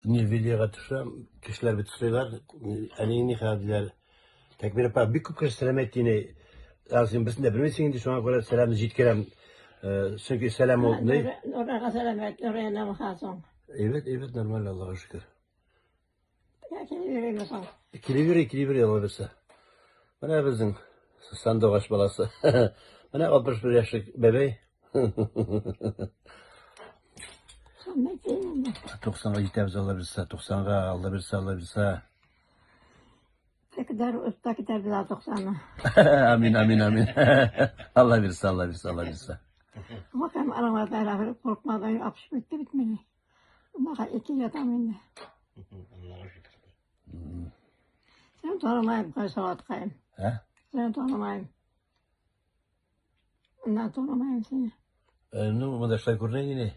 Ни видеога төшәм, кешеләр бит сорыйлар, әниең ни хәл диләр. Тәкбир апа, бик күп кеше сәлам әйтте инде. Ә син берсен дә белмисең инде, шуңа күрә сәламне җиткерәм. Чөнки сәлам ул ни? Нурага сәлам әйт, Нурия намыха соң. Әйбәт, әйбәт, нормаль, Аллага шөкер. Я килеп йөрими соң? Килеп йөри, килеп йөри, Алла бирсә. Менә безнең сандугач баласы. Менә 61 яшьлек бәбәй. 90-га җитәбез, Алла бирсә, 90-га, Алла бирсә, Алла бирсә. Китәр, уста китәр без 90-ны. Амин, амин, амин. Алла бирсә, Алла бирсә, Алла бирсә. Бакам араңларда рәхмәт куркмадан апшып китте бит мине. Мага ике ятам инде. Аллага шөкер. Сен танымайым, кай саваткайым. Ә? Сен танымайым. Мына танымайым сине. Ну, монда шулай күренә инде.